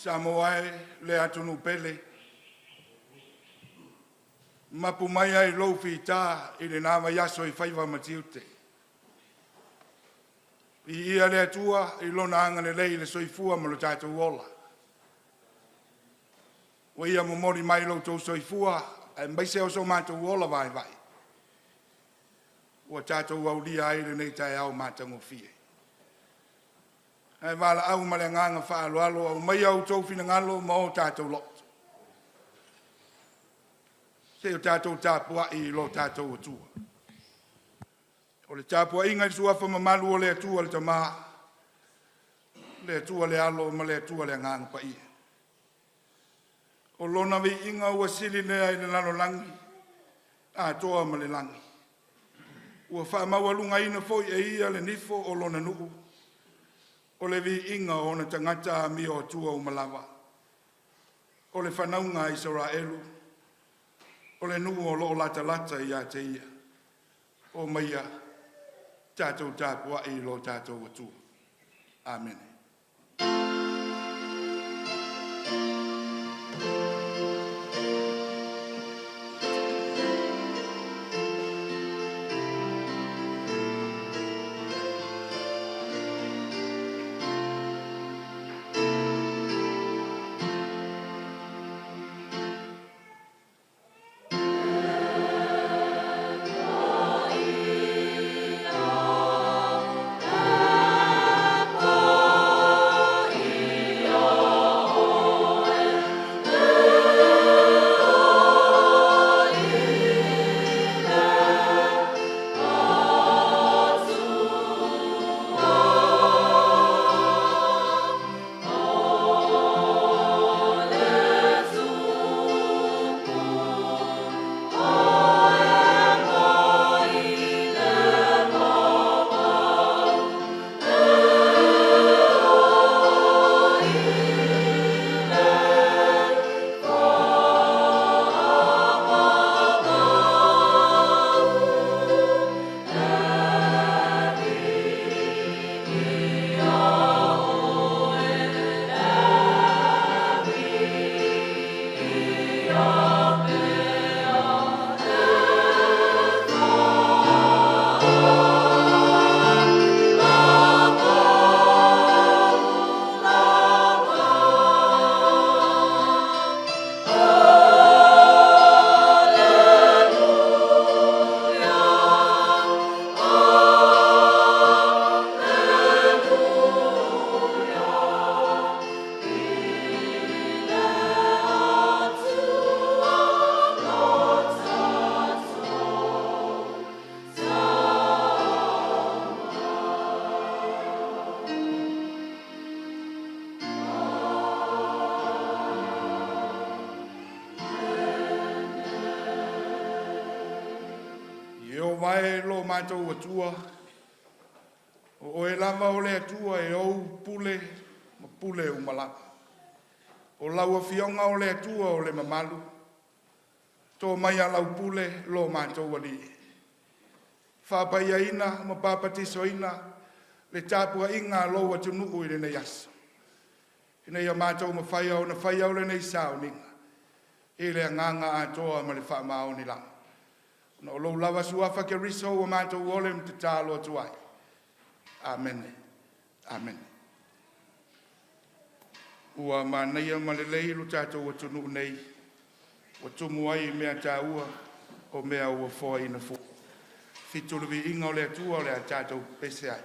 Samoa e le atunuu pele, mapu mai ai lou fita i lena vaiaso i faiva ma tiute. Viia le Atua i Lona agalelei i le soifua ma lo tatou ola, ua ia momoli mai lo outou soifua aemaise o so matou ola vaivai ua tatou aulia ai lenei taeao matagofie. Ae valaau ma le agaga faaaloalo, aumaia outou finagalo ma o tatou loto se i o tatou tapuai i lo tatou Atua. O le tapuaiga i le suafa mamalu o le Atua le Tama, le Atua le Alo ma le Atua le Agaga Paia. O Lona viiga ua sili lea i le lalolagi atoa ma le lagi. Ua faamaualugaina foi e Ia le nifo o Lona nuu, o le viiga o ona tagata amio atua uma lava, o le fanauga a Isaraelu, o le nuu o loo latalata ia te Ia. Omaia tatou tapuai i lo tatou Atua. Amene. Ieova e lo matou Atua, o Oe lava o le Atua e ou pule ma pule uma lava. O lau Afioga o le Atua o le mamalu, to mai a lau pule lo matou Alii, faapaiaina ma papatisoina le tapuaiga a lou atunuu i lenei aso, ina ia matou mafaia ona faia o lenei sauniga i le agaga atoa ma le faamaoni lava. Ona o lou lava suafa Keriso ua matou ole ma tatalo atu ai. Amene. Amene. Ua manaia ma lelei lo tatou atunuu nei ua tumu ai i mea taua o mea ua foaina fua. Fitu le viiga o le Atua o le a tatou pepese ai.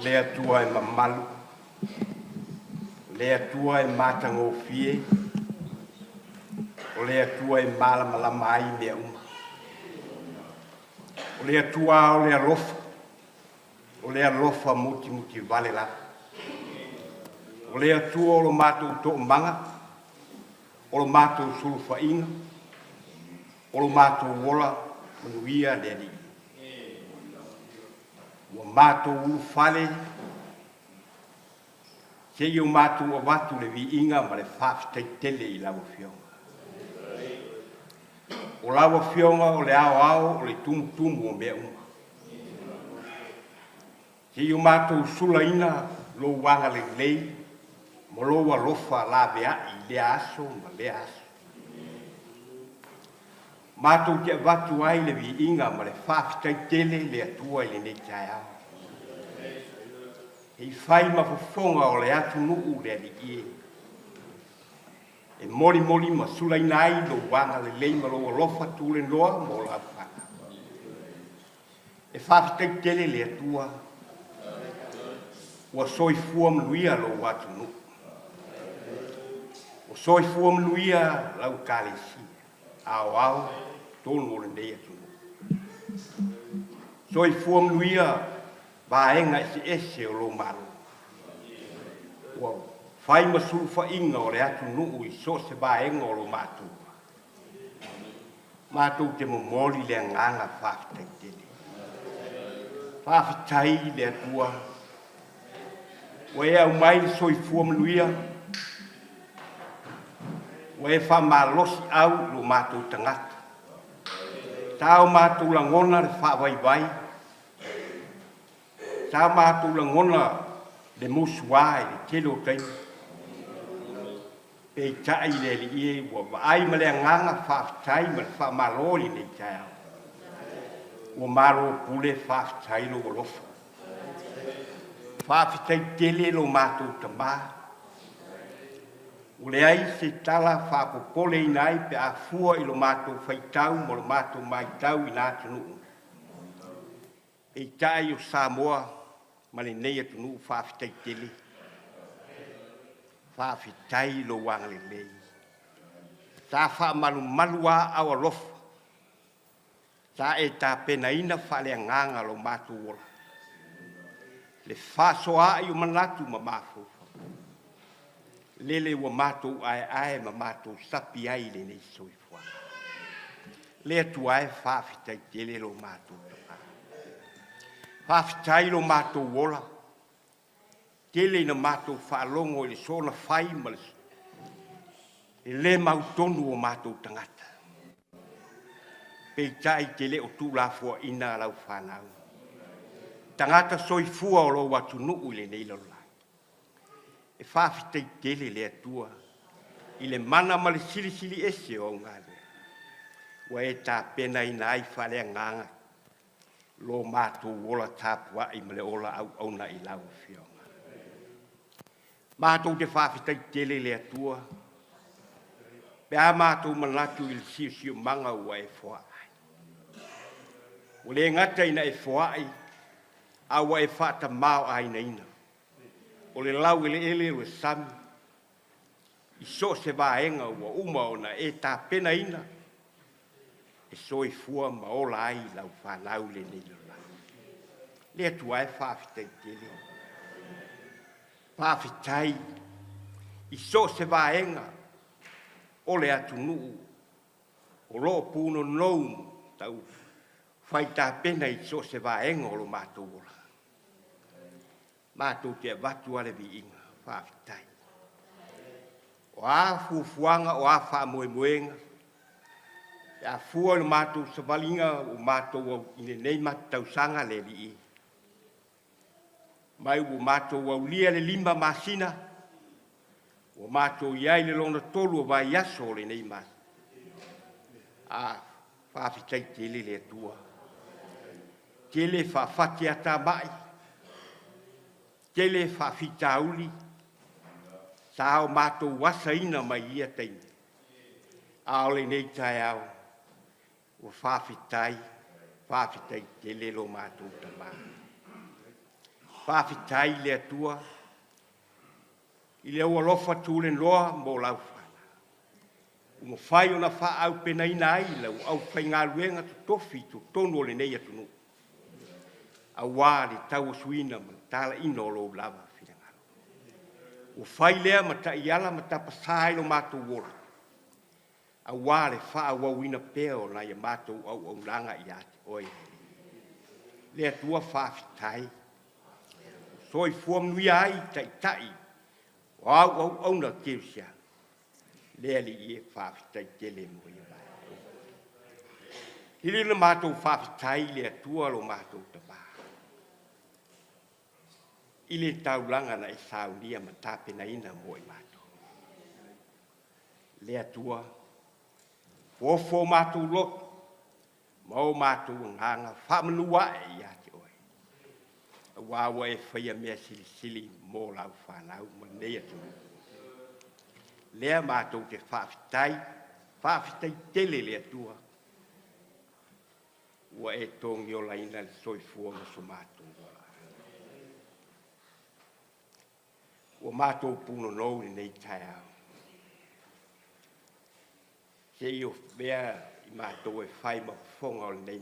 Le Atua e mamalu, le Atua e matagofie, o le Atua e malamalama ai mea uma. O le Atua o le alofa, o le alofa mutimutivale lava. O le Atua o lo matou toomaga, o lo matou sulufaiga, o lo matou ola manuia le Alii. Ua matou ulufale seia o matou avatu le viiga ma le faafetai tele i lau Afioga. O lau Afioga o le aoao o le tumutumu o mea uma. Seia o matou sulaina lou agalelei ma lou alofa laveai i lea aso ma lea aso. Matou te avatu ai le viiga ma le faafetai tele le Atua i lenei taeao. E fai ma fofoga o le atunuu le Alii e. E molimoli ma sulaina ai lou agalelei ma lou alofa tulenoa mo lau fanau. E faafetai tele le Atua ua soifua manuia lou atunuu. Ua soifua manuia lau Ekalesia aoao totonu o lenei atunuu. Soifua manuia vaega eseese o lou Malo. Ua fai ma sulufaiga o le atunuu i so o se vaega o lo matou. Matou te momoli le agaga faafetai tele. Faafetai le Atua ua e aumai le soifua manuia, ua e faamalosiau i lo matou tagata. Sa o matou lagona le faavaivai, sa matou lagona le musuā i le tele o taimi. Peitai le Alii e ua vaai ma le agaga faafetai ma le faamalo i lenei taeao. Ua malo pule, faafetai lou alofa. Faafetai tele lo matou tamā. Ua leai se tala faapopoleina ai pe a fua i lo matou faitau ma lo matou matau i na atunuu. Peitai o Samoa ma lenei atunuu, faafetai tele. Faafetai lou agalelei. Sa faamalumalu aao alofa, sa e tapenaina faaleagaga lo matou ola. Le faasoaai o manatu ma mafaufau. Lele ua matou aeae ma matou sapi ai i lenei soifuaga. Le Atua e, faafetai tele lo matou tamā. Faafetai lo matou ola. Tele ina matou faalogo i le soona fai ma le le mautonu o matou tagata. Peitai te le o tuulafoaina lau fanau. Tagata soifua o lou atunuu i lenei lalolagi. E faafetai tele le Atua i le mana ma le silisili ese o au galuega. Ua e tapenaina ai faaleagaga lo matou ola tapuai ma le ola auauna i lau Afioga. Matou te faafetai tele le Atua pe a matou manatu i le siosiomaga ua e foai. Ua le gata ina e foai, a ua e faatamāoainaina. O le laueleele o le sami i so o se vaega ua uma ona e tapenaina e soifua ma ola ai lau fanau i lenei lalolagi. Le Atua e, faafetai tele. Faafetai i so o se vaega o le atunuu o lo o punonou tau faitapena i so o se vaega o lo matou ola. Matou te avatu a le viiga, faafetai. O a fuafuaga, o a faamoemoega, pe a fua i le matou savaliga ua matou i lenei tausaga le Alii, mai ua matou aulia le 5 masina, ua matou i ai le lona 3 o vaiaso o lenei masina. A, faafetai tele le Atua. Tele faafatiatamai, tele faafitauli, sa o matou asaina mai ia taimi. A o lenei taeao, ua faafetai, faafetai tele lo matou tamā. Faafetai i le Atua i le alofa tulenoa mo lau fanau, ua mafai ona faaaupegaina ai lau aufaigaluega totofi i totonu o lenei atunuu, aua le tauasuina ma le talaiina o lou lava finagalo. Ua fai lea ma taiala ma tapasa i lo matou ola, aua le faaauauina pea o nai a matou auaunaga ia te oe. Le Atua faafetai, soifua manuia ai taitai o au auauna kerisiano. Le Alii e, faafetai tele mo ia vaega. Ili le matou faafetai i le Atua lo matou Tama i le taulaga na e saunia ma tapenaina mo i matou. Le Atua, foofo o matou loto ma o matou agaga faamanu ae ia te oe, aua ua e faia mea silisili mo lau fanau ma lenei atunuu. Lea matou te faafetai, faafetai tele le Atua, ua e togiolaina le soifua ma so matou ola. Ua matou punonou i lenei taeao, se i mea i matou e fai ma fofoga o lenei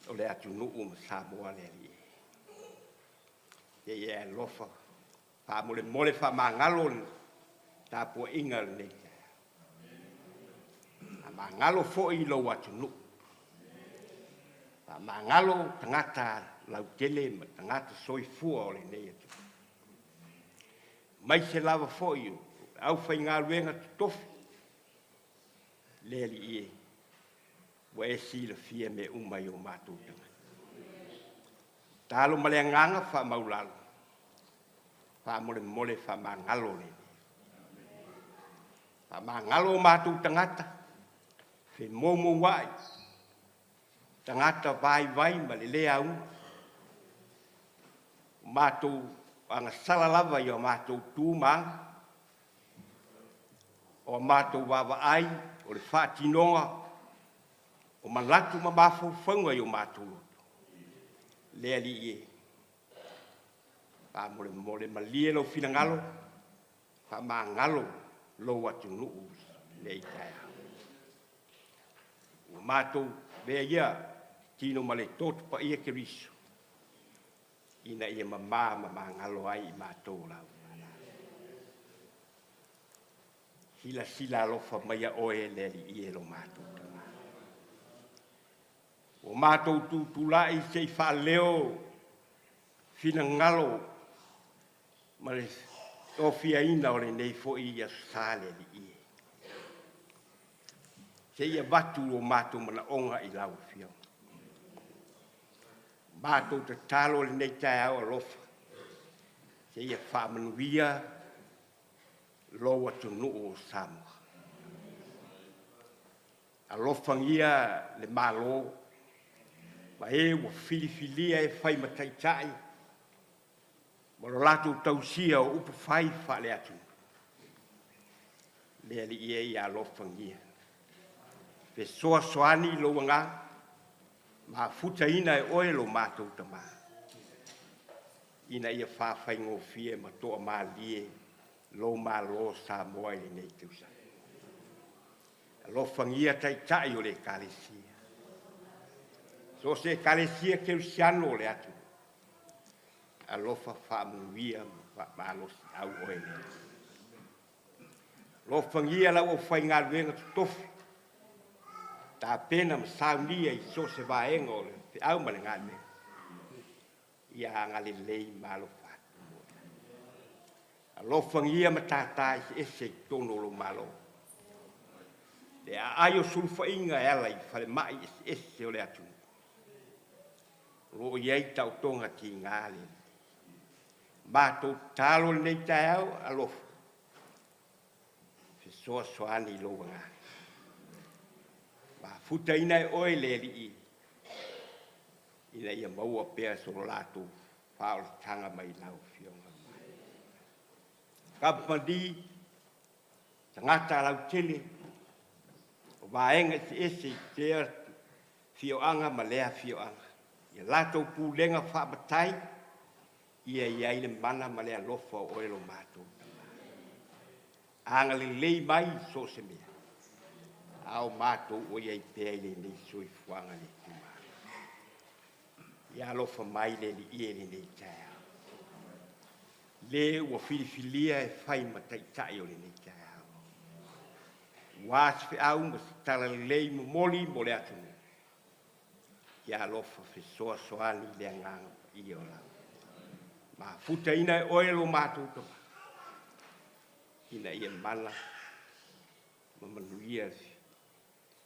o le atunuu ma Samoa le Alii. Se i e alofa faamolemole faamagalo le tapuaiga lenei taeao. Faamagalo foi i lou atunuu. Faamagalo tagata lautele ma tagata soifua o lenei atunuu. Aemaise lava foi o le aufaigaluega totofi, le Alii e, ua e silafia mea uma i o matou tagata. Talo ma le agaga faamaulalo, faamolemole faamagalo le faamagalo o matou tagata, femoumouai, tagata vaivai ma le le auga, o matou agasala lava i o matou tu ma aga, o a matou vaavaai, o le faatinoga o manatu ma mafaufauga i o matou loto. Le Alii e, faamolemole malie lou finagalo, faamagalo lou atunuu lenei taeao. Ua matou avea ia tino ma le toto paia Keriso ina ia mama ma magalo ai i matou o lau fanau. Silasila alofa maia oe le Alii e lo matou Tama. Ua matou tutulai se i faaleo finagalo ma le tofiaina o lenei foi Aso Sa le Alii e, se i avatu o matou manaoga i lau Afioga. Matou tatalo lenei taeao alofa, se ia faamanuia lou atunuu o Samoa. Alofagia le Malo ma e ua filifilia e fai ma taitai ma lo latou tausia o upu fai faale-atunuu. Le Alii e, ia alofagia, fesoasoani lou agaga, mafutaina e oe lo matou Tama, ina ia faafaigofie ma toamalie lou Malo Samoa i lenei tausaga. Alofagia taitai o le Ekalesia, so o se Ekalesia kerisiano o le atunuu, alofa faamanuia ma faamalosiau oe le Alii. Alofagia lau aufaigaluega totofi, tapena ma saunia i so o se vaega o le feau ma le galuega, ia agalelei ma alofa atu mo i latou. Alofagia matata eseese i totonu o lou Malo, le aai o sulufaiga e ala i falemai eseese o le atunuu, o lo o i ai taotoga tiga le Alii. Matou tatalo lenei taeao, alofa, fesoasoani i lou agaga. Mafutaina e oe le Alii ina ia maua pea so latou faaolataga mai lau Afioga. Kamupani, tagata lautele, o vaega eseese i lea afioaga ma lea afioaga, ia latou pulega faamatai, Ia i ai le mana ma le alofa o oe lo matou Tama. Agalelei mai i so o se mea, a o matou o i ai pea i lenei soifuaga le itumalo. Ia alofa mai le Alii e i lenei taeao, le ua filifilia e fai ma taitai o lenei taeao, ua se feau ma se talalelei momoli mo le atunuu. Ia alofa fesoasoani i le agaga paia o lau mafutaina e oe lo matou Tama, ina ia mana ma manuia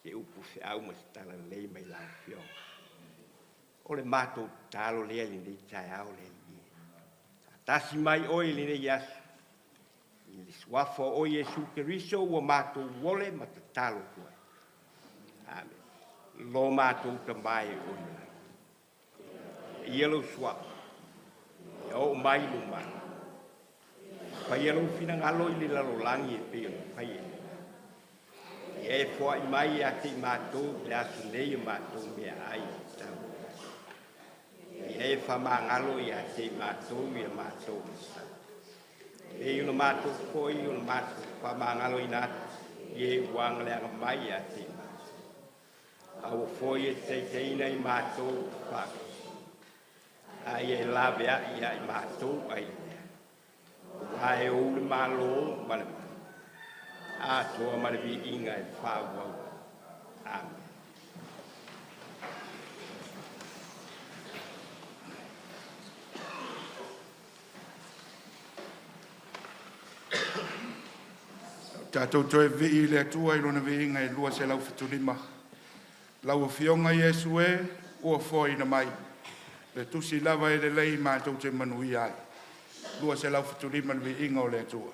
se upu feau ma se talalelei mai lau Afioga. O le matou tatalo lea i lenei taeao le Alii e. Faatasi mai oe i lenei aso, i le suafa o oe Iesu Keriso ua matou ole ma tatalo atu ai. Amen. Lo matou Tama e o i le lagi, ia lou suafa, ia oo mai lou Malo, faia lou finagalo i le lalolagi e pei ona faia i le lagi. Ia e foai mai ia te i matou i le aso nei o matou meaai e tatau. Ia e faamagalo ia te i matou ia matou masalo, pei ona matou foi ona matou faamagaloina atu i e ua agaleaga mai ia te i matou. Aua foi e te taitaiina i matou faafesili, a ia e laveai ia i matou ai le mea. Aua e ou le Malo ma le mana, atoa ma le viiga e faaauau. Amen. Tatou toe vivii i le Atua i Lona viiga e 275. Lau Afioga Iesu e ua foaina mai, le tusi lava e lelei matou te manuia ai. 275 le viiga o le Atua.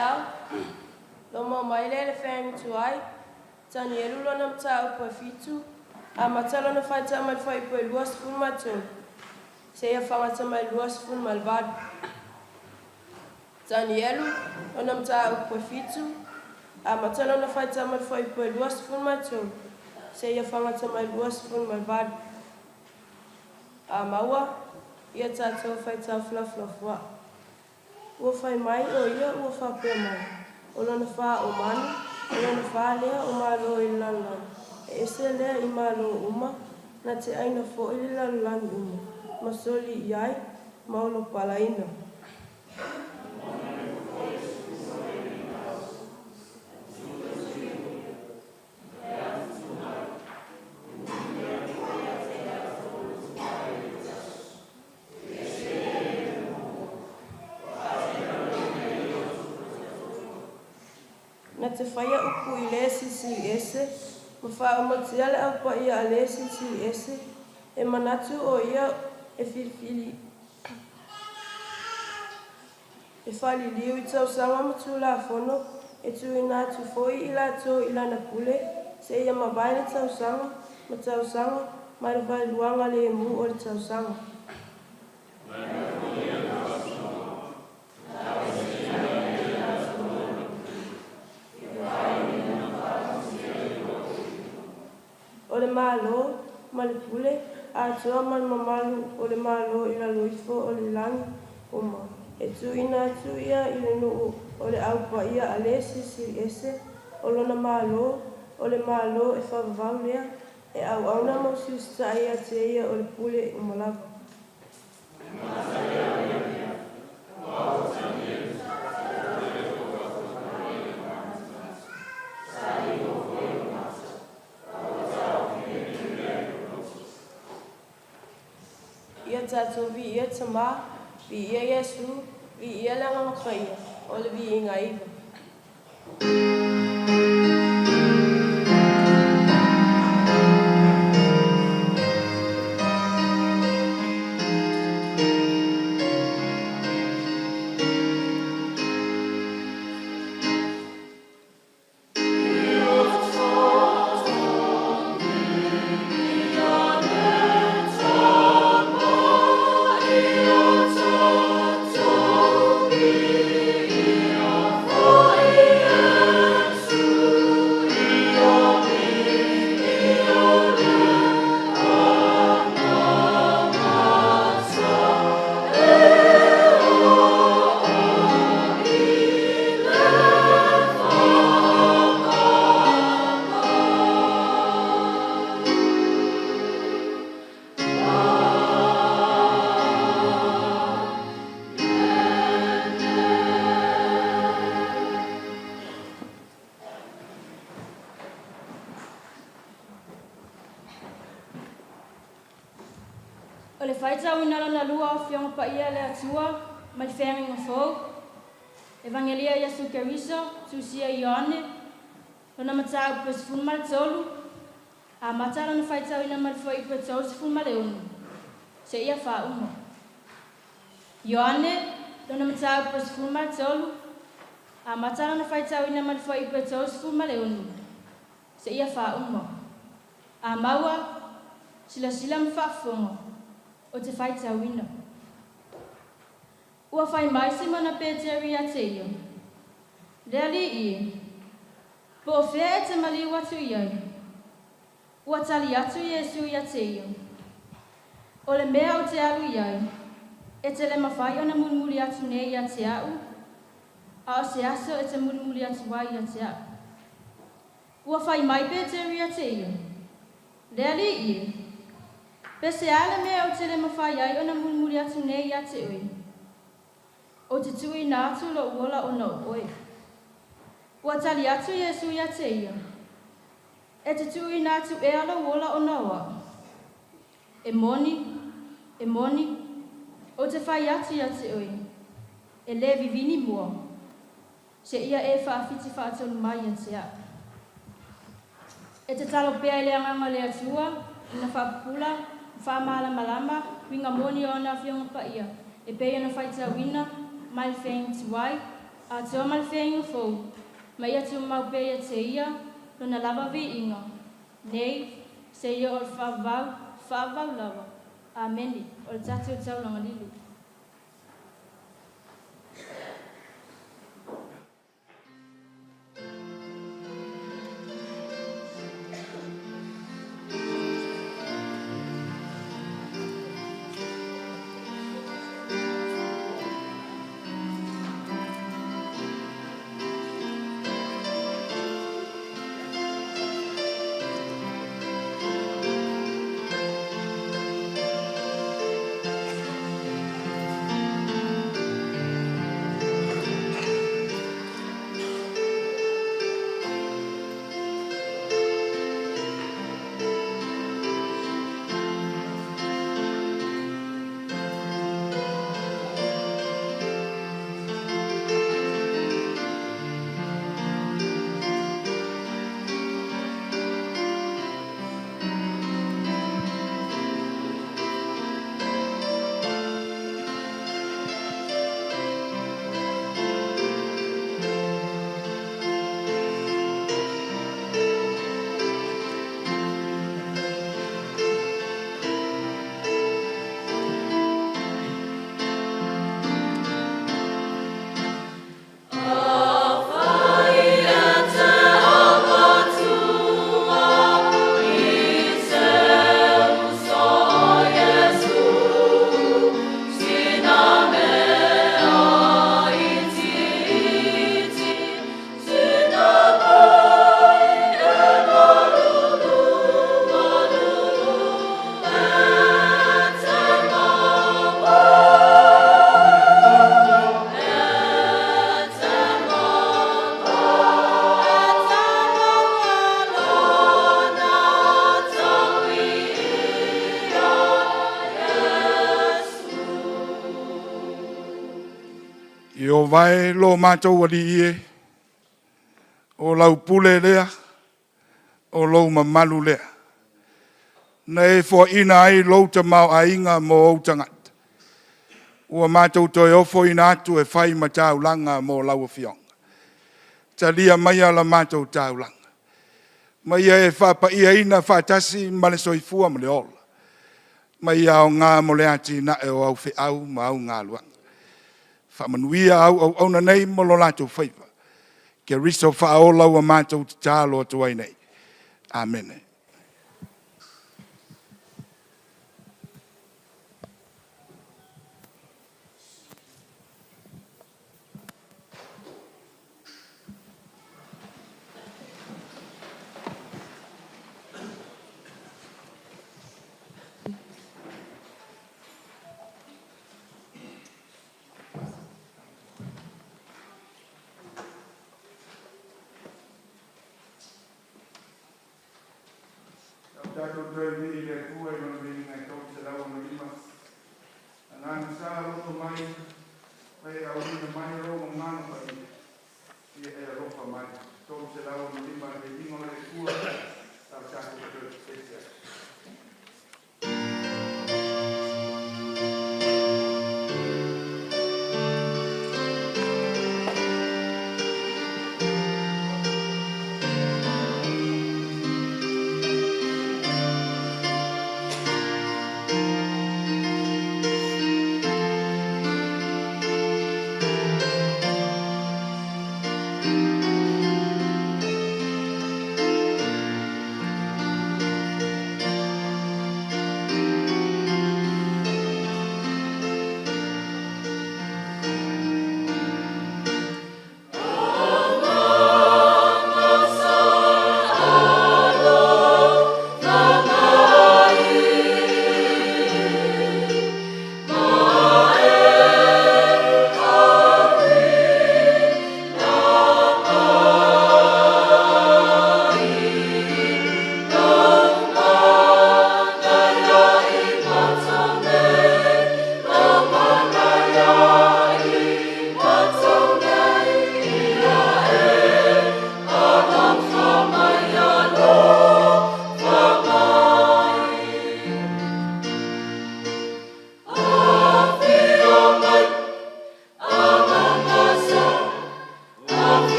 Taeao, loma mai lea le feagaiga tuai, Tanielu lona mataupu e 7, amata lona faitau mai le fuaiupu e 23, seia fagata mai le 28. Tanielu lona mataupu e 7, amata lona faitau mai le fuaiupu e 23, seia fagata mai le 28. A maua, ia tatou faitau felafolafoa'i. Ua fai mai o ia ua faapea mai, o lona faaomanu, o lona fā lea o Malo i le lalolagi, e ese lea i Malo uma, na te aina foi le lalolagi uma, ma soli i ai, ma olopalaina. Na te faia upu i le Silisili Ese, ma faaumatia le aupaia a le Silisili Ese, e manatu o ia e filifili e faaliliu i tausaga ma tulafono, e tuuina atu foi i latou i lana pule, seia mavae le tausaga ma tausaga ma le vaeluaga lemu o le tausaga. O le Malo ma le pule atoa ma le mamalu o le Malo i lalo ifo o le lagi uma, e tuuina atu ia i le nuu o le aupaia a le Silisili Ese, o lona Malo, o le Malo e faavavau lea, e auauna ma usiusita'i ia te ia o le pule uma lava. Ia tatou viia Tamā, viia Iesu, viia le Agaga Paia, o le viiga iva. O le faitauina lona lua o Afioga Paia a le Atua mai le Feagaiga Fou, Evagelia a Iesu Keriso, tusia e Ioane, lona mataupu e 13, amata lona faitauina mai le fuaiupu e 36, seia faauma. Ioane, lona mataupu e 13, amata lona faitauina mai le fuaiupu e 36, seia faauma. A maua, silasila ma faafofoga, o te faitauina. Ua fai mai Simona Peteru ia te ia, Le Alii e, po o fea e te maliu atu i ai? Ua tali atu Iesu ia te ia, O le mea ou te alu i ai, e te le mafai ona mulimuli atu nei ia te a'u, a o se aso e te mulimuli atu ai ia te a'u. Ua fai mai Peteru ia te ia, Le Alii e, pe se a le mea ou te le mafai ai ona mulimuli atu nei ia te oe? Ou te tuuina atu lo'u ola ona o oe. Ua tali atu Iesu ia te ia, E te tuuina atu ea lou ola ona o a'u? E moni, e moni, ou te fai atu ia te oe, e lē vivini moa, seia e faafiti faatolu mai ia te a'u. E tatalo pea i le Agaga o le Atua ina faapupula ma faamalamalama uiga moni o ana Afioga Paia e pei ona faitauina mai le Feagaiga Tuai. Atoa ma le feaiga fou, ma ia tumau pea ia te ia lona lava viiga, nei seia oo i le faavavau, faavavau lava. Amene. O le tatou taulaga lilo. Ieova e lo matou Alii e, o lau pule lea, o lou mamalu lea, na e foaina ai lou tamaoaiga mo ou tagata, ua matou toe ofoina atu e fai ma taulaga mo lau Afioga. Talia maia la matou taulaga, ma ia e faapaiaina faatasi ma le soifua ma le ola, ma ia aoga mo le atinae o au feau ma au galuega. Faamanuia au auauna nei ma lo latou faiva. Keriso faaola ua matou tatalo atu ai nei. Amene. Tatou toe vii i le Atua i Lona viiga e 305. Agaga Sa loto mai, ma e auina mai lou Agaga Paia, ia e alofa mai. 305, le viiga o le Atua, sa o tatou toe pepesi ai.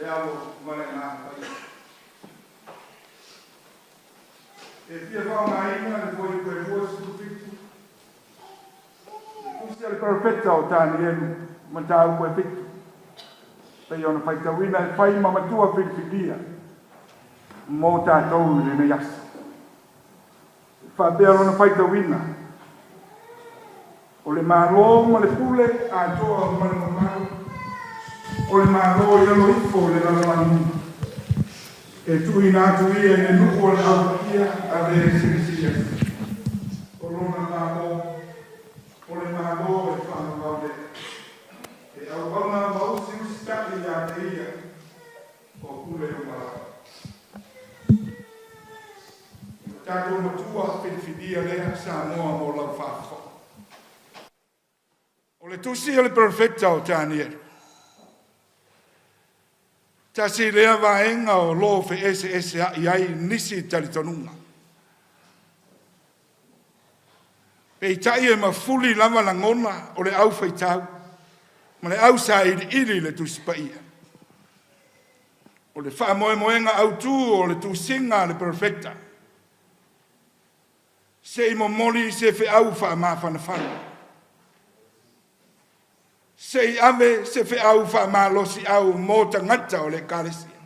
Le Alo ma le Agaga Paia. E fia faaaogaina le Fuaiupu e 27, le Tusi a le Perofeta o Tanielu, mataupu e 7, pei ona faitauina e fai ma matua filifilia mo tatou i lenei aso. E faapea lona faitauina, o le Malo ma le pule atoa ma le mamalu o le Malo i lalo ifo o le lalolagi uma, e tuuina atu ia i le nuu o le Au Paia a le Silisili Ese. O lona Malo, o le Malo e faavavau lea, e auauna ma usiusita'i ia te ia o pule uma lava. O le tatou matua filifilia lea Samoa mo lau faafofoga. O le tusi a le Perofeta o Tanielu, tasi lea vaega o lo o feeseesea'i ai nisi talitonuga. Peitai e mafuli lava lagona o le aufaitau ma le ausailiili i le Tusi Paia. O le faamoemoega autu o le tusiga a le Perofeta, se i momoli se feau faamafanafana, se i ave se feau faamalosiau mo tagata o le Ekalesia.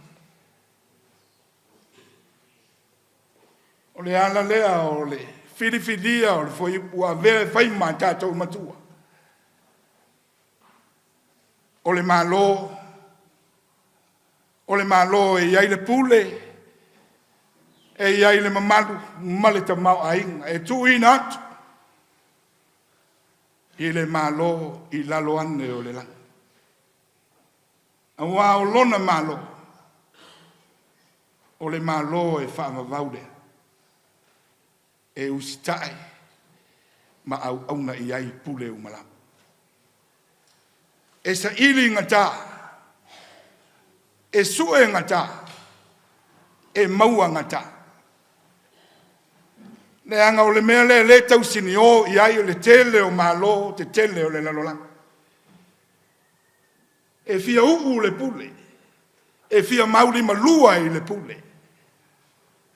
O le ala lea o le filifilia o le fuaiupu ua avea e fai ma tatou matua. O le Malo, o le Malo e i ai le pule, e i ai le mamalu ma le tamaoaiga e tuuina atu i le Malo i lalo ane o le lagi. Aua o lona Malo, o le Malo e faavavau lea, e usitai ma auauna i ai pule uma lava. E saili gata, e sue gata, e maua gata. Leaga o le mea lea e tausinio i ai le tele o malo tetele o le lalolagi. E fia uu le pule, e fia maulimalua i le pule,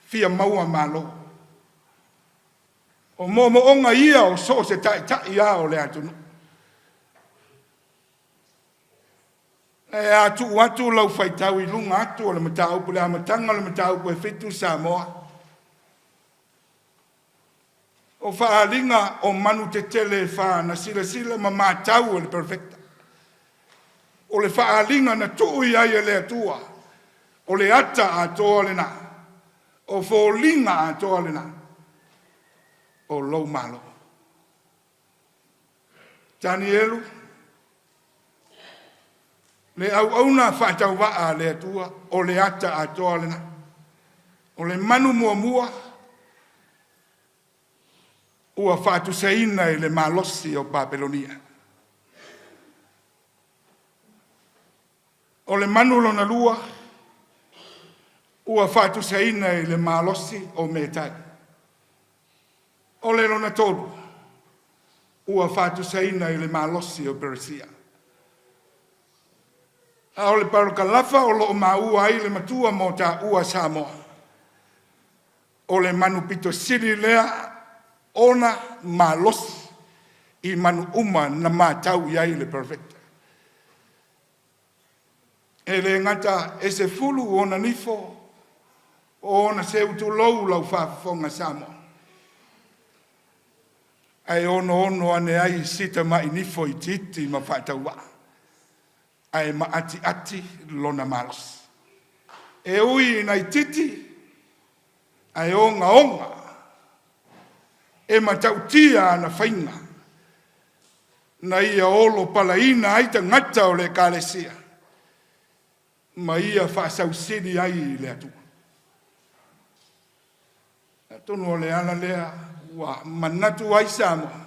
fia maua malo. O moomooga ia o so o se taitai lava o le atunuu. Ae a tuu atu lau faitau i luga atu o le mataupu i le amataga o le mataupu e 7 Samoa, o faaaliga o manu tetele e fa na silasila ma matau e le Perofeta. O le faaaliga na tuu i ai e le Atua, o le ata atoa lena, o foliga atoa lena o lou Malo. Tanielu, le auauna faatauvaa a le Atua, o le ata atoa lena. O le manu muamua ua faatusaina i le malosi o Papelonia. O le manu lona lua ua faatusaina i le malosi o Metai. O le lona tolu ua faatusaina i le malosi o Peresia. A o le parakalafa o lo o maua ai le matua mo taua Samoa, o le manu pito sili lea ona malosi i manu uma na matau i ai le Perofeta. E le gata e 10 ona nifo o ona seu tulou lau faafofoga Samoa, ae onoono ane ai si tamai nifo itiiti ma faatauvaa ae maatiati lona malosi. E ui ina itiiti ae ogaoga e matautia ana faiga na ia olopalaina ai tagata o le Ekalesia ma ia faasausili ai i le Atua. Atonu o le ala lea ua manatu ai Samoa,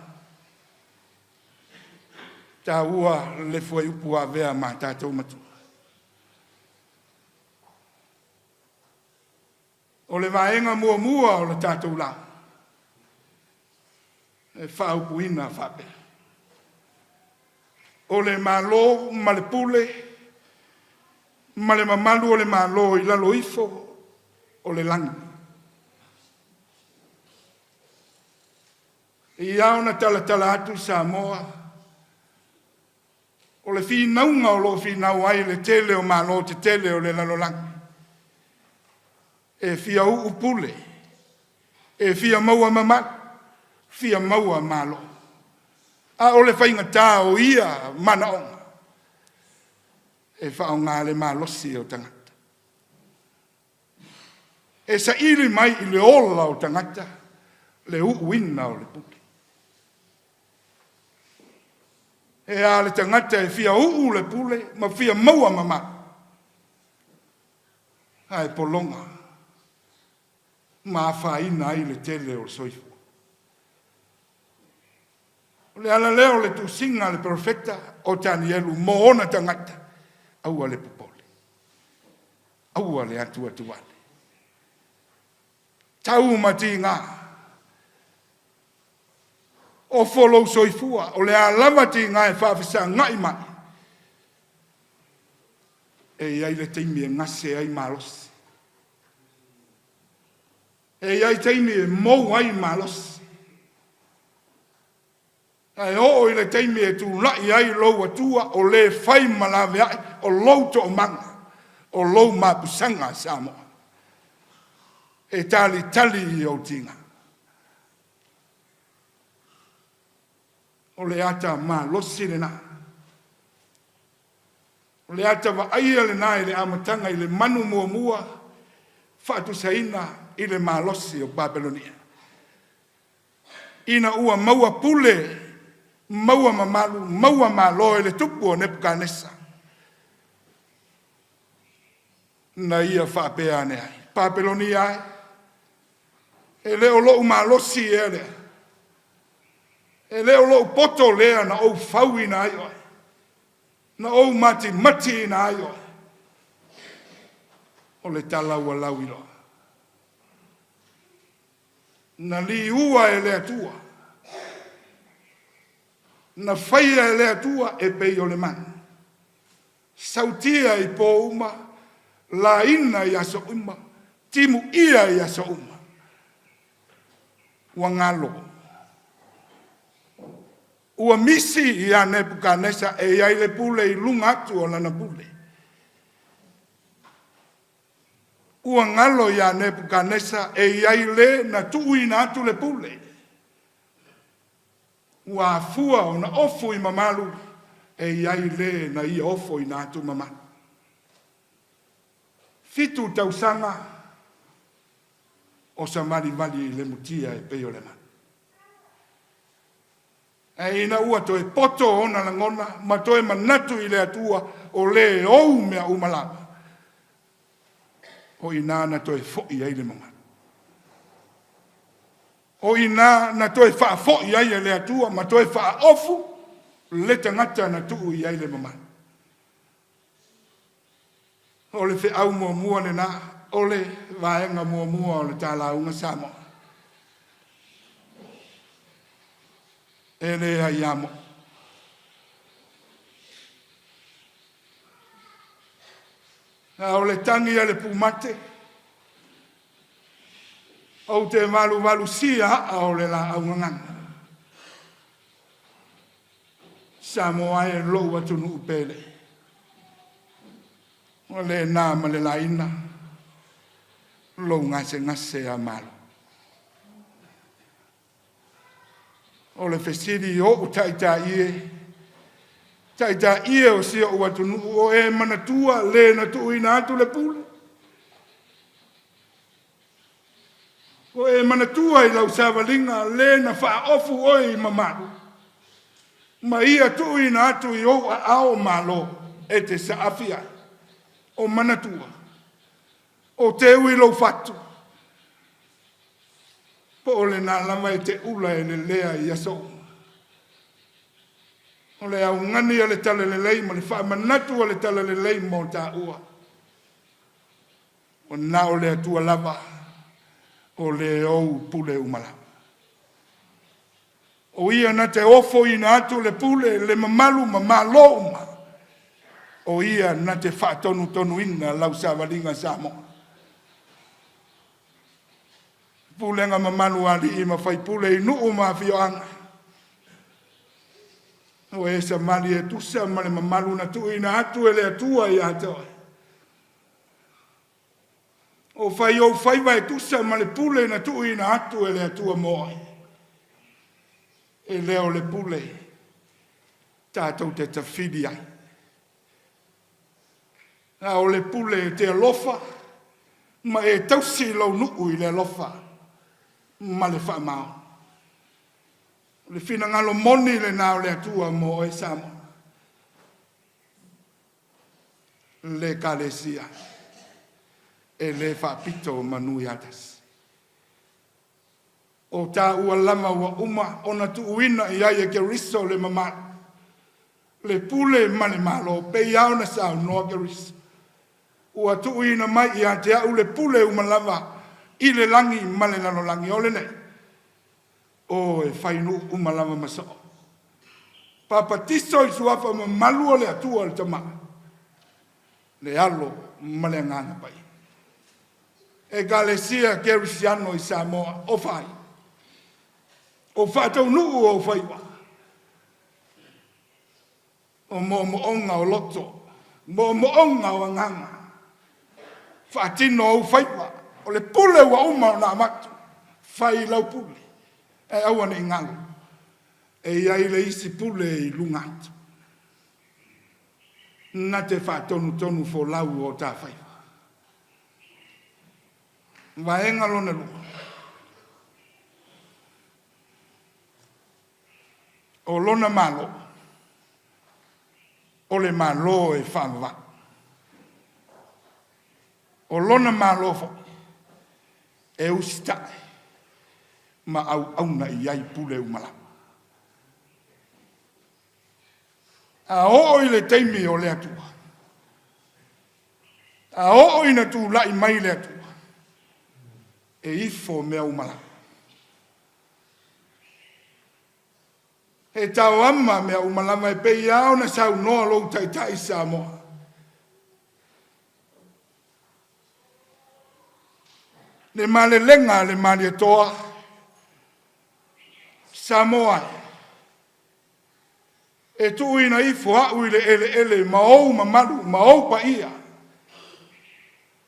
taua le fuaiupu ua avea ma tatou matua. O le vaega muamua o le tatou la e faaupuina faapea, o le Malo ma le pule Ma le mamalu o le Malo i lalo ifo o le lagi. E ia ona talatala atu Samoa, o le finauga o lo o finau ai le tele o malo tetele o le lalolagi, e fia uu pule, e fia maua mamalu, fia maua malo. A o le faigata o ia manaoga, e faaaoga le malosi o tagata. E saili mai i le ola o tagata le uuina o le pule. E a le tagata e fia uu le pule ma fia maua mamalu, ae pologa ma afaina ai le tele o le soifua. O le ala lea o le tusiga a le perofeta o Tanielu mo ona tagata, aua le popole, aua le atuatuale, tau ma tiga, ofo lou soifua, o le a lava tiga e faafesagai mai, e i ai le taimi e gase ai malosi, e i ai taimi e mou ai malosi, ae oo i le taimi e tulai ai lou Atua o le fai ma laveai, o lou toomaga, o lou mapusaga Samoa, e talitali i ou tiga. O le ata malosi lena. O le ata vaaia lena i le amataga i le manu muamua faatusaina i le malosi o Papelonia. Ina ua maua pule, maua mamalu, maua malo e le tupu o Nepukanesa, na ia faapea ane ai, Papelonia e, e le o lou malosi ea lea, e le o lou poto lea na ou fauina ai oe, na ou matimatiina ai oe. O le tala ua lauiloa. Na liua e le Atua, na faia e le Atua e pei o le manu, sautia i po uma, laina i aso uma, timuia i aso uma. Ua galo, ua misi ia Nepukanesa e i ai le pule i luga atu o lana pule. Ua galo ia Nepukanesa e i ai le na tuuina atu le pule. Ua afua ona ofu i mamalu e i ai le na ia ofoina atu mamalu. 7 tausaga o savalivali i le mutia e pei o le manu. Ae ina ua toe poto ona lagona ma toe manatu i le Atua o le ou mea uma lava, o i ina na toe foi ai le mamalu. O i ina na toe faafoi ai e le Atua ma toe faaofu le tagata na tuu i ai le mamalu. O le feau muamua lena, o le vaega muamua o le talauga Samoa. E le ai amo. A o le tagi a le pumate, ou te valuvalusia aa o le laau gagana. Samoa e lou atunuu pele, ua le na ma le laina lou gasegase a Malo. O le fesili i ou taitai e, taitai e o si ou atunuu, o e manatua le na tuuina atu le pule? O e manatua i lau savaliga le na faaofu oe i mamalu ma ia tuuina atu i ou aao malo e te saafi ai? O manatua, o teu i lou fatu, po o lena lava e te ula e lelea i aso uma. O le augani a le talalelei ma le faamanatu a le talalelei mo taua, o na o le Atua lava o le ou pule uma lava. O ia na te ofoina atu le pule, le mamalu ma malo uma. O ia na te faatonutonuina lau savaliga Samoa. Pulega mamalu a alii ma faipule i nuu ma afioaga. O e savali e tusa ma le mamalu na tuuina atu e le Atua ia te oe. O fai ou faiva e tusa ma le pule na tuuina atu e le Atua mo oe. E le o le pule tatou te tafili ai. A o le pule e te alofa ma e tausi lou nuu i le alofa ma le faamaoni. O le finagalo moni lena o le Atua mo oe Samoa. Le Ekalesia e le faapito manu ia tasi. O taua lava ua uma ona tuuina i ai e Keriso le mamalu, le pule ma le Malo, pei lava ona saunoa Keriso. Ua tuuina mai ia te au le pule uma lava i le lagi ma le lalolagi. O lenei, o e fai nuu uma lava ma soo. Papatiso i suafa mamalu o le Atua le Tama, le Alo ma le Agaga Paia. Ekalesia Kerisiano i Samoa, o fai, o faataunuu ou faiva, o moomooga o loto, moomooga o agaga, faatino ou faiva, o le pule ua uma ona avatu, fai lau pule, ae aua ne i galo, e i ai le isi pule i luga atu. Na te faatonutonu folau o ta faiva. Vaega lona lua, o lona Malo, o le Malo e faavavau. O lona Malo foi e usitai ma auauna i ai pule uma lava. A oo i le taimi o le Atua, a oo ina tulai mai le Atua, e ifo mea uma lava. E taoama mea uma lava e pei lava ona saunoa lou Taitai Samoa. Le malelega a le Malietoa, Samoa e, e tuuina ifo au i le eleele ma ou mamalu ma ou paia,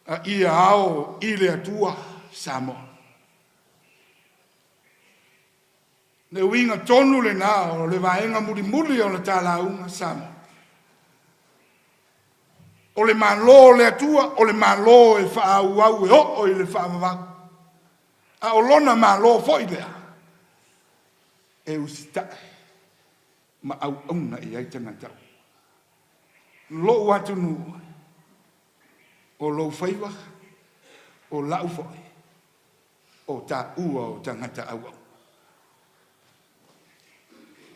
a ia ao i le Atua Samoa. Le uiga tonu lena o le vaega mulimuli o le talauga Samoa. O le Malo o le Atua, o le Malo e faaauau e oo i le faavavau. A o lona Malo foi lea, e usitai ma auauna i ai tagata uma. Lou atunuu, o lou faiva, o lau foi, o taua o tagata auauna.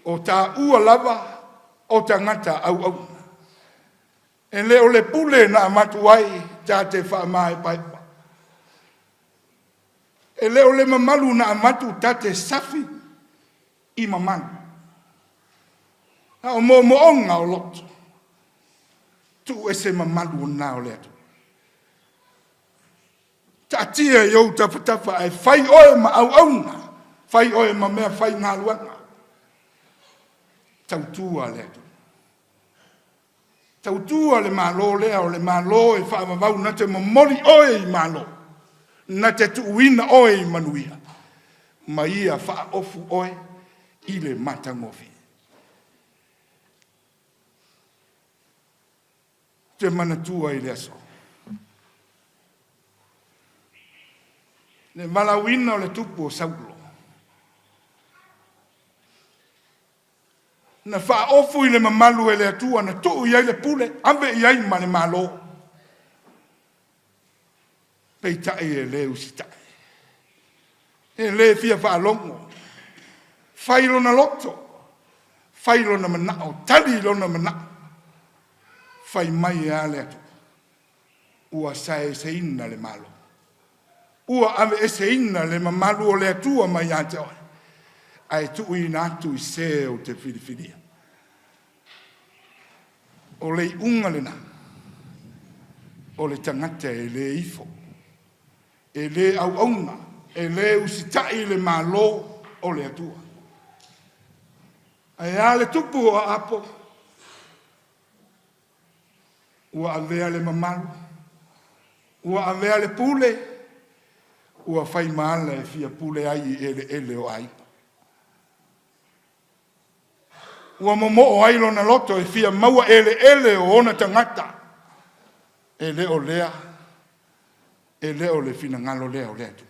O taua lava o tagata auauna. E le o le pule na avatu ai ta te faamaepaepa. E le o le mamalu na avatu ta te safi i mamalu. A o moomooga o loto, tuu ese mamalu o na o le Atua. Taatia i ou tafatafa ae fai oe ma auauna, fai oe ma mea fai galuega. Tautua le Atua. Tautua le Malo lea, o le Malo e faavavau na te momoli oe i Malo, na te tuuina oe i manuia, ma ia faaofu oe i le matagofie. Te manatua i le aso. Le valaauina o le tupu o Saulo. Na faaofu i le mamalu e le Atua, na tuu i ai le pule, ave i ai ma le Malo. Peitai e le usitai. E le fia faalogo. Fai lona loto, fai lona manao, tali lona manao. Fai mai e a le Atua, ua saeseina le Malo. Ua aveeseina le mamalu o le Atua mai ia te oe, ae tuuina atu i se ou te filifilia. O le iuga lena o le tagata e le ifo, e le auauna, e le usitai i le Malo o le Atua. Ae a le tupu o Aapo? Ua avea le mamalu, ua avea le pule, ua fai ma ala e fia pule ai i eleele o aiga. Ua momoo ai lona loto e fia maua eleele o ona tagata. E le o lea, e le o le finagalo lea o le Atua.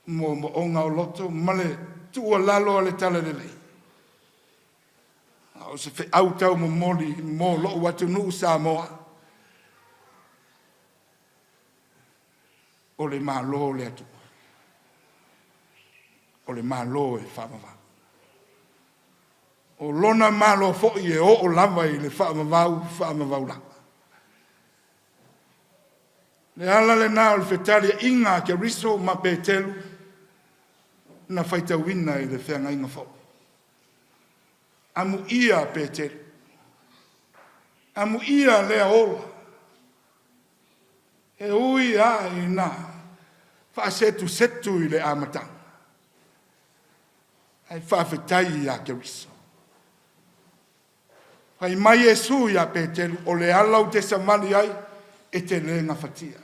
Moomooga o loto ma le tuualalo a le Talalelei. A o se feau taumomoli mo lou atunuu Samoa, o le Malo o le Atua, o le Malo e faavavau. O lona Malo foi e oo lava i le faavavau, faavavau lava. Le ala lena o le fetaliaiga a Keriso ma Peteru na faitauina i le feagaiga fou. Amuia Peteru, amuia lea ola, e ui lava ina faasetusetu i le amataga, ae faafetai ia Keriso. Fai mai Iesu ia Peteru, o le ala ou te savali ai, e te le gafatia.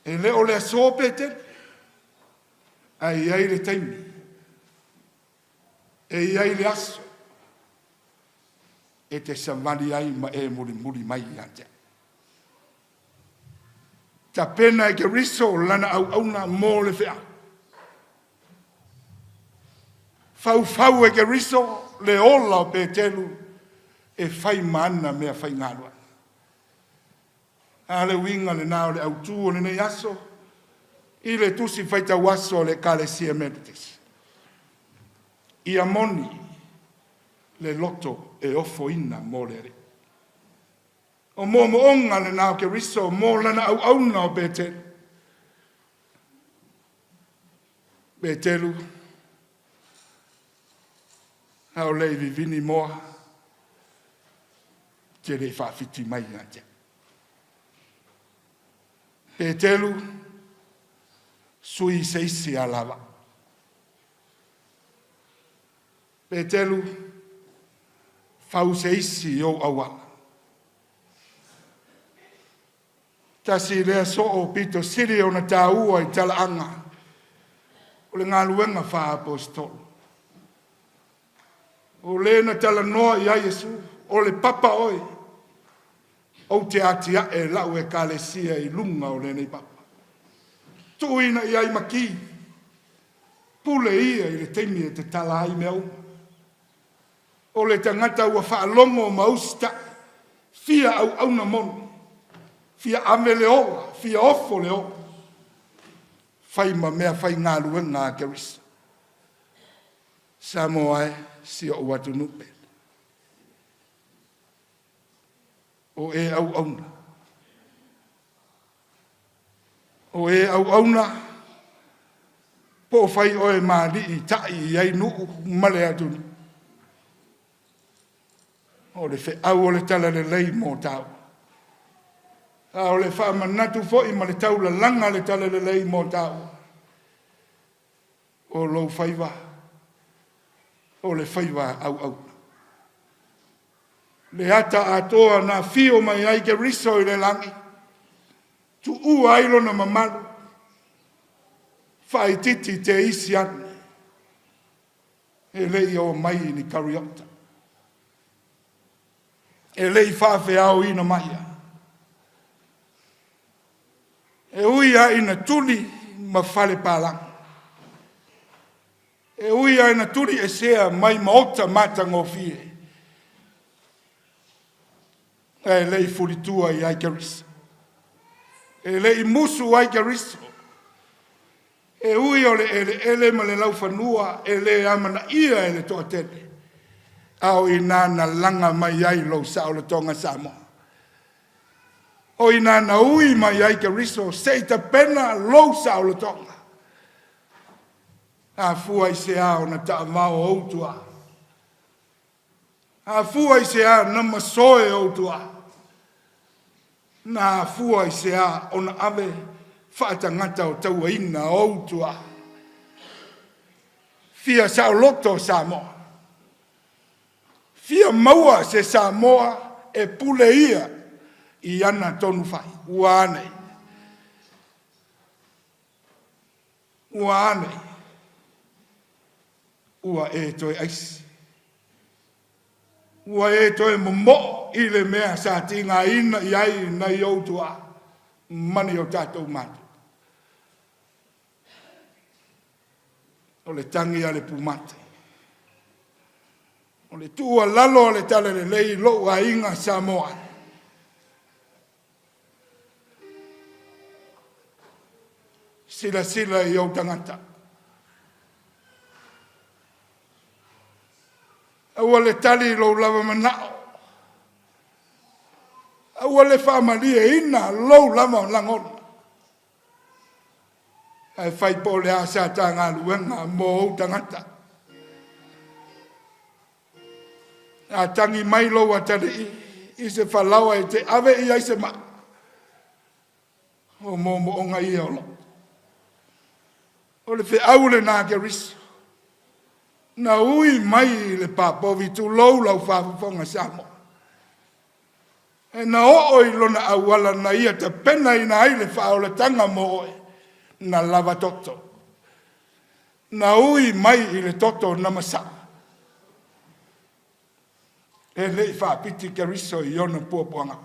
E le o le aso Peteru, ae i ai le taimi, e i ai le aso e te savali ai ma e mulimuli mai ia te au. Tapena e Keriso lana auauna mo le feau. Faufau e Keriso le ola o Peteru e fai ma ana mea faigaluega. A le uiga lena o le autu o lenei aso i le tusi faitau aso a le Ekalesia Metotisi. Ia moni le loto e ofoina mo le Alii. O moomooga lena o Keriso mo lana auauna o Peteru. Peteru, a o le i vivini moa, te le i faafiti mai ia te au. Peteru, sui se isi alavaa. Peteru, fau se isi i ou auala. Tasi lea soo pito sili ona taua i talaaga o le galuega faa-aposetolo. O le na talanoa i ai Iesu, o le papa oe, ou te atiae lau ekalesia i luga o lenei papa. Tuuina i ai maki, pule ia i le taimi e tatala ai mea uma. O le tagata ua faalogo ma usitai, fia auauna moni, fia ave le ola, fia ofo le ola, fai ma mea faigaluega a Keriso. Samoa e, si ou atunuu pele. O e auauna, o e auauna, po o fai oe ma alii tai i ai nuu ma le atunuu. O le feau o le talalelei mo tāua. A o le faamanatu foi ma le taulalaga le talalelei mo tāua. O lou faiva, o le faiva auauna. Le ata atoa na afio mai ai Keriso i le lagi, tuua ai lona mamalu, faaitiiti te isi ane, e le i oo mai i ni kariota, e le i faafeaoina mai. E ui lava ina tuli ma fale palagi, e ui lava ina tuli esea mai maota matagofie, ae le i fulitua i ai Keriso, e le i musu ai Keriso. E ui o le eleele ma le laufanua e le amanaia e le toatele, a o ina na laga mai ai lou saolotoga Samoa. O ina na ui mai ai Keriso se i tapena lou saolotoga. Afua i se ao na taavao ou tua. Afua i se a na masoe ou tuaa. Na afua i se a ona ave faatagata o tauaina ou tuaa. Fia saoloto Samoa. Fia maua se Samoa e pule ia i ana tonu fai. Ua ane. Ua ane. Ua e toe aisi. Ua e toe momoo i le mea sa tigaina i ai nai ou tuaa ma ni o tatou matu. O le tagi a le pumate. O le tuualalo a le talalelei lou aiga Samoa. Silasila i ou tagata. Aua le tali i lou lava manao. Aua le faamalieina lou lava lagona. Ae fai po o le a sa ta galuega mo ou tagata. A tagi mai lou atalii i se falaoa e te ave i ai se maa. O moomooga ia o loo. O le feau lena Keriso. Na ui mai i le papovi tulou lau faafofoga Samoa. E na oo i lona auala na ia tapenaina ai le faaolataga mo oe. Na lava toto. Na ui mai i le toto na masaa. E le i faapiti Keriso i ona puapuaga.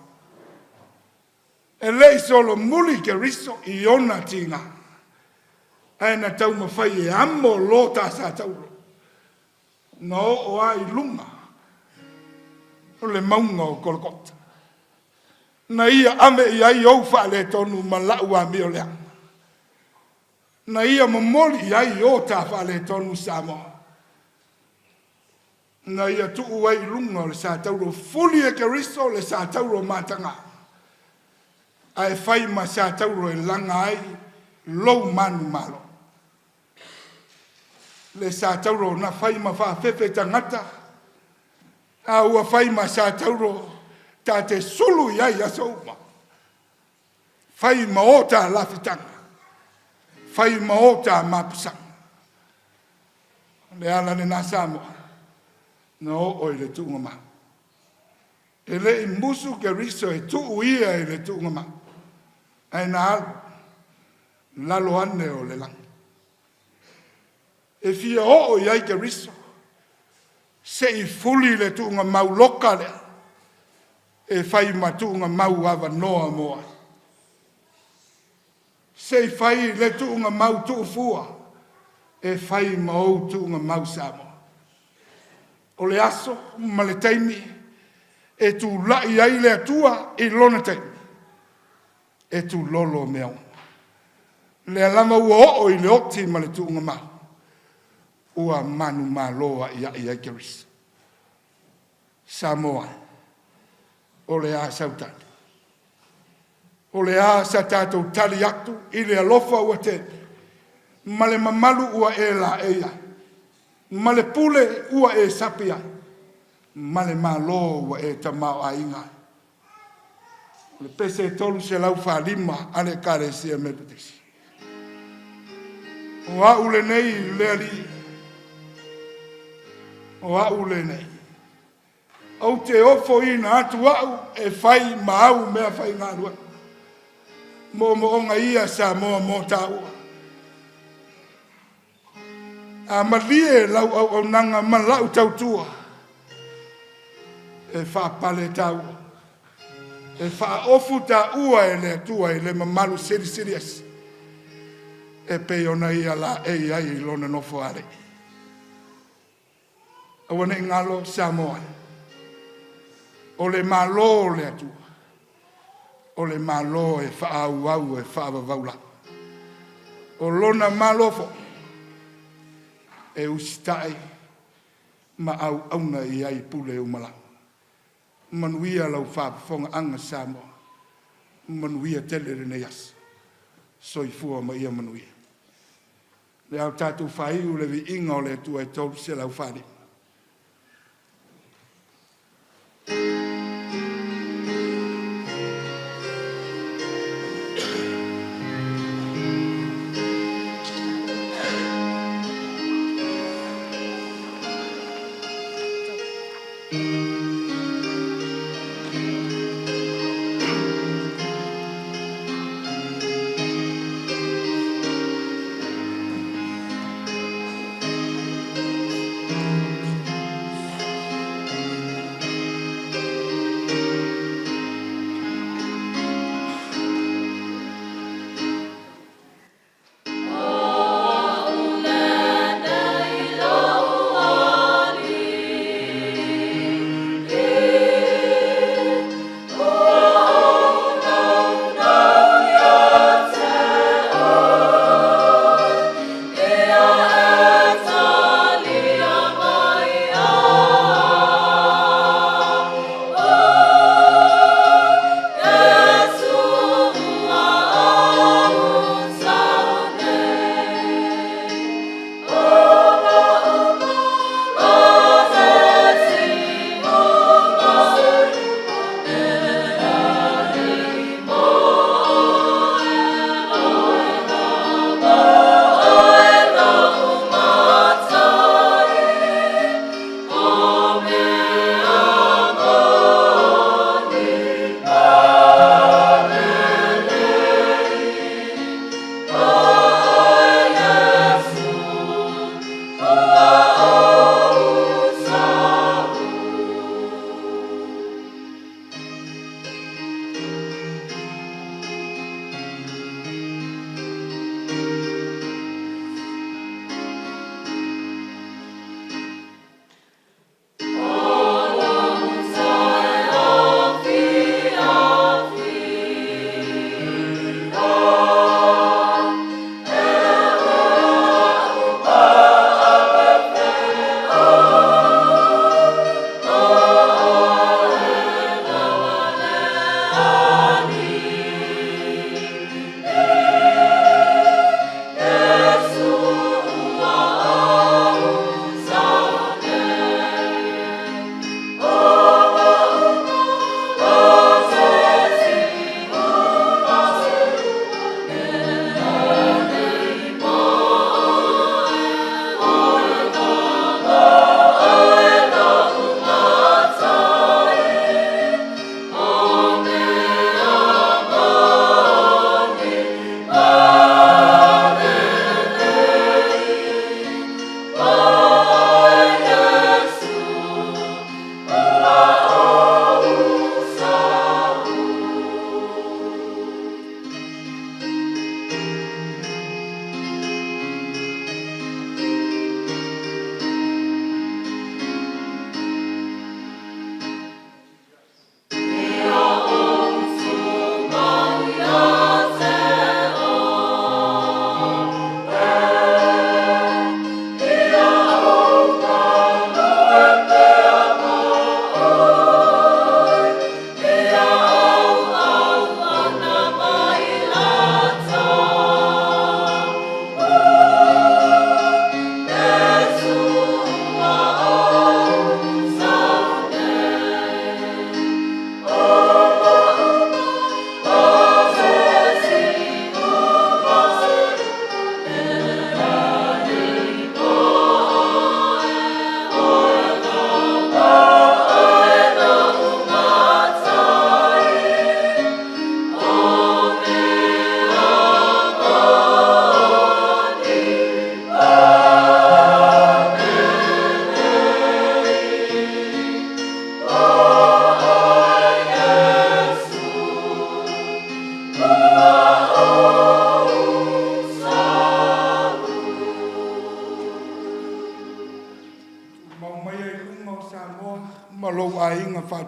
E le i solomuli Keriso i ona tiga. Ae na taumafai e amo lo ta sa taulo. Na oo ai luga o le mauga o Kolokota. Na ia ave i ai ou faaletonu ma lau amio leaga. Na ia momoli i ai o ta faaletonu Samoa. Na ia tuu ai i luga o le sa taulo fuli e Keriso le sa taulo mataga. Ae fai ma sa taulo e laga ai lou manumalo. Le sa taulo na fai ma faafefe tagata, a ua fai ma sa taulo ta te sulu i ai aso uma. Fai ma o ta lafitaga, fai ma o ta mapusaga. Le ala lena Samoa, na oo i le tuuga mau. E le i musu Keriso e tuu ia i le tuuga mau. Ae na alu, lalo ane o le lagi. E fia oo i ai Keriso, se i fuli le tuuga mau loka lea, e fai ma tuuga mau avanoa mo ai. Se i fai le tuuga mau tuufua, e fai ma ou tuuga mau Samoa. O le aso ma le taimi, e tūlai ai le Atua i lona taimi, e tūlolo mea uma. Lea lava ua oo i le oti ma le tuuga mau, ua manumalo ai ai Keriso. Samoa, o le a sau tali. O le a sa tātou tali atu i le alofa ua tele, ma le mamalu ua e la e ai, ma le pule ua e sapi ai, ma le malo ua e tamao aiga ai. O le pese 345 a le Ekalesia Metotisi. O au lenei le Alii, o au lenei. Ou te ofoina atu au e fai ma au mea faigaluega. Moomooga ia Samoa mo tāua. A malie lau auaunaga ma lau tautua, e faapale tāua. E faaofu tāua e le Atua i le mamalu silisili ese. E pei ona ia la e i ai i lona nofo alii. Aua nei galo Samoa. O le malo o le Atua. O le malo e faaauau e faavavau lava. O lona malo foi e usitai ma auauna i ai pule uma lava. Manuia lau faafofogaaga Samoa. Manuia tele lenei aso. Soifua ma ia manuia. Le ao tatou faaiu le viiga o le Atua e 345.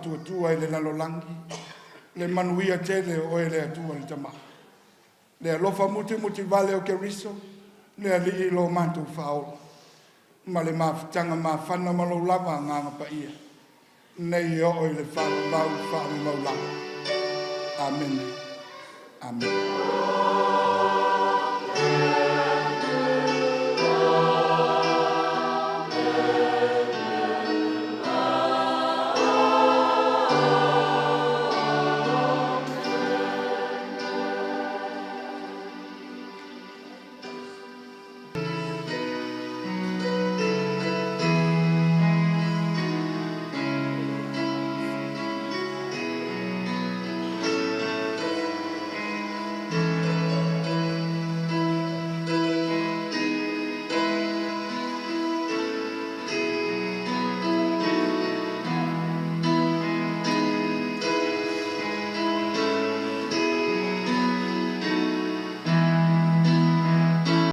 faatuatua i le lalolagi le manuia tele o oe le Atua le Tamā. Le alofa mutimutivale o Keriso, le Alii lo matou faaola, ma le mafutaga mafana ma lou lava Agaga Paia, nei e oo i le faavavau faavavau lava. Amene. Amene.